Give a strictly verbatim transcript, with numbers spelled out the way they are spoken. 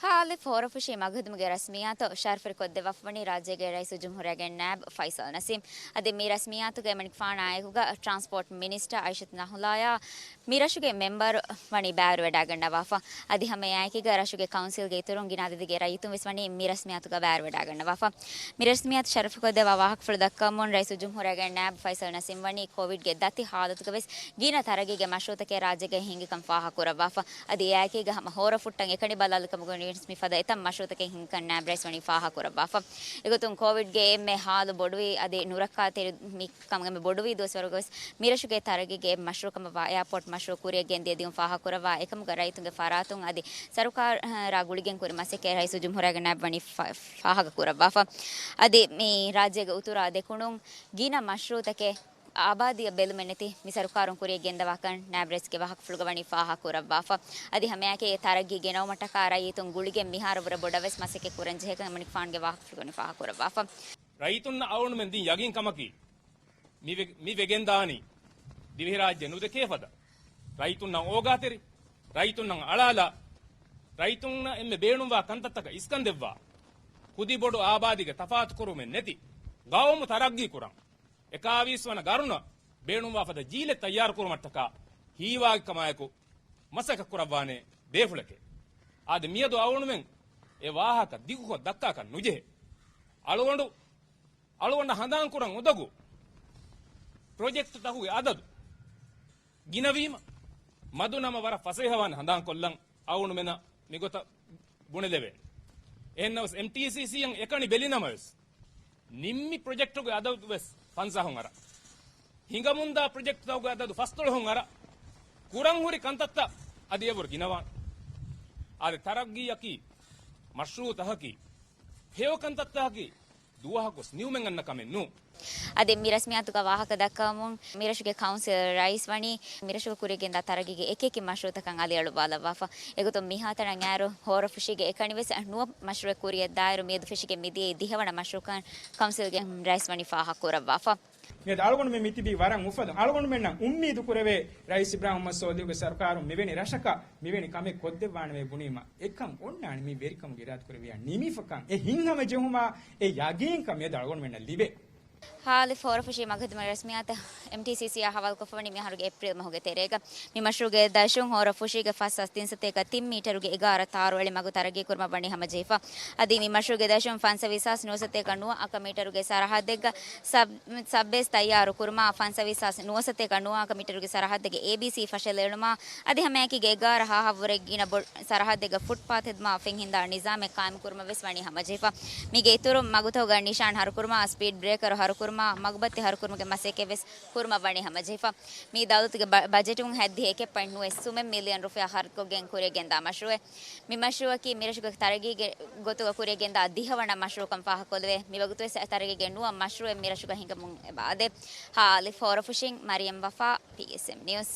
ހާލި ފޯރަފުށީ މަގުހިދުމުގެ ރަސްމިއްޔާތު ޝަރަފުވެރިކޮށްދެއްވާފަވަނީ ރާއްޖޭގެ ރައީސުލްޖުމްހޫރިއްޔާގެ ނާއިބު ފައިސަލް ނަސީމް. އަދި މި ރަސްމިއްޔާތުގެ އެމަނިކުފާނާއެކުގަ ޓްރާންސްޕޯޓް މިނިސްޓަރ އައިޝަތު ނަހުލާޔާ މި ރަށުގެ މެމްބަރު ވަނީ ބައިވެރިވެޑާގަންނަވާފަ. އަދި ހަމައެއާއެކީގަ ރަށުގެ ކައުންސިލްގެ އިތުރުން ގިނަ އަދަދެއްގެ ރައްޔިތުން ވެސް ވަނީ މި ރަސްމިއްޔާތުގަ ބައިވެރިވެޑާގަންނަވާފަ. މި ރަސްމިއްޔާތު ޝަރަފުކޮށްދެއްވާ ވާހަކަފުޅު ދައްކަމުން ރައީސުލްޖުމްހޫރިއްޔާގެ ނާއިބު ފައިސަލް ނަސީމް ވަނީ ކޯވިޑްގެ ދަތި ހާލަތުގަ ވެސް ގިނަ ތަރައްގީގެ މަޝްރޫޢުތަކެއް ރާއްޖޭގައި ހިންގިކަން ފާހަގަކުރައްވާފަ. އަދި އެއާއެކީގަ ހަމަ ހޯރަފުއްޓަން އެކަނި ބަލާލި ކަމުގަ ވަނީ މިފަދަ އެތައް މަޝްރޫޢުތަކެއް ހިންގިކަން ނާއިބް ރައީސް ވަނީ ފާހަގަކުރައްވާފަ. އެގޮތުން ކޯވިޑްގެ އެންމެ ހާލު ބޮޑުވި އަދި ނުރައްކާތެރި މި ކަމުގެ އެންމެ ބޮޑުވި ދުވަސްވަރުގަ ވެސް މިރަށުގެ ތަރައްގީގެ އެއް މަޝްރޫޢު ކަމަށްވާ އެއާޕޯޓް މަޝްރޫޢު ކުރިއަށް ގެންދިޔަ ދިޔުން ފާހަގަކުރައްވާ އެކަމުގަ ރައްޔިތުންގެ ފަރާތުން އަދި ސަރުކާރާ ގުޅިގެން ކުރި މަސައްކަތް ރައީސުލްޖުމްހޫރިއްޔާގެ ނާއިބް ވަނީ ފާ-، ފާހަގަކުރައްވާފަ. އަދި މި ރާއްޖޭގެ އުތުރާ ދެކުނުން ގިނަ މަޝްރޫޢުތަކެއް އާބާދީއަށް ބެލުމެއް ނެތި މި ސަރުކާރުން ކުރިއަށް ގެންދަވާކަން ނާއިބް ރައީސްގެ ވާހަކަފުޅުގަ ވަނީ ފާހަގަކުރައްވާފަ. އަދި ހަމައެއާއެކީ ތަރައްގީ ގެނައުމަށްޓަކާ ރައްޔިތުން ގުޅިގެން މިހާރު ވުރެ ބޮޑަށް ވެސް މަސައްކަތް ކުރަން ޖެހޭކަން އެމަނިކުފާނުގެ ވާހަކަފުޅުގަ ވަނީ ފާހަގަކުރައްވާފަ. ރައްޔިތުންނަށް އަޅުގަނޑުމެން ދިން ޔަގީން ކަމަކީ، މި ވެ-، މި ވެގެންދާނީ ދިވެހިރާއްޖެ ނުދެކޭ ފަދަ، ރައްޔިތުންނަށް އޯގާތެރި، ރައްޔިތުންނަށް އަޅާލާ، ރައްޔިތުންނަށް އެންމެ ބޭނުންވާ ކަންތައްތަކަށް އިސްކަން ދެއްވާ، ކުދި ބޮޑު އާބާދީގެ ތަފާތުކުރުމެއް ނެތި، ގައުމު ތަރައްގީ ކުރަން، އެކާވީސް ވަނަ ގަރުނަށް ބޭނުންވާ ފަދަ ޖީލެއް ތައްޔާރު ކުރުމަށްޓަކާ ހީވާގި ކަމާއެކު މަސައްކަތް ކުރައްވާނެ ބޭފުޅެކޭ. އާދެ، މިއަދު އަޅުގަނޑުމެން އެ ވާހަކަ ދިގުކޮށް ދައްކާކަށް ނުޖެހޭ. އަޅުގަނޑު އަޅުގަނޑަށް ހަނދާން ކުރަން އުނދަގޫ ޕްރޮޖެކްޓްތަކުގެ އަދަދު ގިނަވީމަ، މަދު ނަމަ ވަރަށް ފަސޭހަވާން ހަނދާން ކޮށްލަން އަޅުގަނޑުމެނަށް މިގޮތަށް ބުނެލެވޭނެ. އެހެންނަމަވެސް، އެމްޓީސީސީއަށް އެކަނި ބެލި ނަމަވެސް، ނިންމި ޕްރޮޖެކްޓުގެ އަދަދު ވެސް ފަންސާހުން އަރާ، ހިނގަމުންދާ ޕްރޮޖެކްޓްތަކުގެ އަދަދު ފަސްދޮޅަހުން އަރާ، ކުރަން ހުރި ކަންތައްތައް އަދި އެވަރު ގިނަވާނެ. އާދެ، ތަރައްގީއަކީ، މަޝްރޫޢުތަކަކީ، ހެޔޮ ކަންތައްތަކަކީ، ދުވަހަކުވެސް ނިމުމެއް އަންނަ ކަމެއް ނޫން. އަދި މި ރަސްމިއްޔާތުގަ ވާހަކަ ދައްކަވަމުން، މިރަށުގެ ކައުންސިލް ރައީސް ވަނީ މިރަށުގެ ކުރިއަށް ގެންދާ ތަރައްގީގެ އެކިއެކި މަޝްރޫޢުތަކަށް އަލިއަޅުއްވާލައްވާފަ. އެގޮތުން މިހާތަނަށް އައިރު ހޯރަފުށީގެ އެކަނިވެސް ނުވަ މަޝްރޫޢެއް ކުރިއަށް ދާއިރު މިއަދު ފެށިގެން މިދިޔައީ ދިހަވަނަ މަޝްރޫޢުކަން ކައުންސިލްގެ ރައީސް ވަނީ ފާހަގަކުރައްވާފަ. މިއަދު އަޅުގަނޑުމެން މިތިބީ ވަރަށް އުފަލުން. އަޅުގަނޑުމެންނަށް އުއްމީދު ކުރެވޭ، ރައީސް އިބްރާހިމް މުހައްމަދު ސޯލިހުގެ ސަރުކާރުން މިވެނި ރަށަކަށް މިވެނި ކަމެއް ކޮށްދެއްވާނެވޭ ބުނީމަ، އެކަން އޮންނާނެ މި ވެރިކަމުގެ އިރާދަކުރެއްވިޔާ ނިމިފަކަން. އެ ހިތްހަމަޖެހުމާ، އެ ޔަގީންކަން މިއަދު އަޅުގަނޑުމެންނަށް ލިބޭ. ހާލި ފޯރަފުށީ މަގުތުމަގެ ރަސްމިއްޔާތަށް އެމްޓީސީސީއާ ހަވާލުކޮށްފަވަނީ މިއަހަރުގެ އޭޕްރީލް މަހުގެ ތެރޭގަ. މި މަޝްރޫޢުގެ ދަށުން ހޯރަފުށީގެ ފަސް ހާސް ތިން ސަތޭކަ ތިން މީޓަރުގެ އެގާރަ ތާރުއެޅި މަގު ތަރައްގީ ކުރުމަށް ވަނީ ހަމަޖެހިފަ. އަދި މި މަޝްރޫޢުގެ ދަށުން ފަންސަވީސް ހާސް ނުވަސަތޭކަ ނުވަ އަކަ މީޓަރުގެ ސަރަހައްދެއްގަ ސަބް-، ސަބްބޭސް ތައްޔާރު ކުރުމާ، ފަންސަވީސް ހާސް ނުވަސަތޭކަ ނުވަ އަކަ މީޓަރުގެ ސަރަހައްދެއްގެ އޭބީސީ ފަށަލައެޅުމާ، އަދި ހަމައެކީގެ އެގާރަ ހާހަށްވުރެ ގިނަ ބޮ-، ސަރަހައްދެއްގަ ފުޓްޕާތް ހެދުމާ ފެންހިންދާ ނިޒާމެއް ޤާއިމުކުރުމަށް ވެސް ވަނީ ހަމަޖެހިފަ. މީގެ އިތުރުން މަގުތަކުގަ ނިޝާން ހަރުކުރުމާ، ސްޕީޑް ބްރޭކަރު ހަރުކުރުމާ، މަގުބައްތި ހަރުކުރުމުގެ މަސައްކަތް ވެސް ކުރުމަށް ވަނީ ހަމަޖެހިފަ. މި ދައުލަތުގެ ބަ-، ބަޖެޓުން ހައްދިހަ އެކެއް ޕޮއިންޓް ނުވަ ސުމެއް މިލިއަން ރުފިޔާ ޚަރަދުކޮށްގެން ކުރިއަށް ގެންދާ މަޝްރޫޢެއް. މި މަޝްރޫޢަކީ މިރަށުގެ ތަރައްގީގެ ގޮތުގަ ކުރިއަށް ގެންދާ ދިހަވަނަ މަޝްރޫޢުކަން ފާހަގަކޮށްލެވޭ. މިވަގުތުވެސް ތަރައްގީގެ ނުވަ މަޝްރޫޢެއް މިރަށުގަ ހިނގަމުން އެބަ އާދޭ. ހާލި ފޯރަފުށިން މަރިޔަމް ވަފާ، ޕީއެސްއެމް ނިއުސް.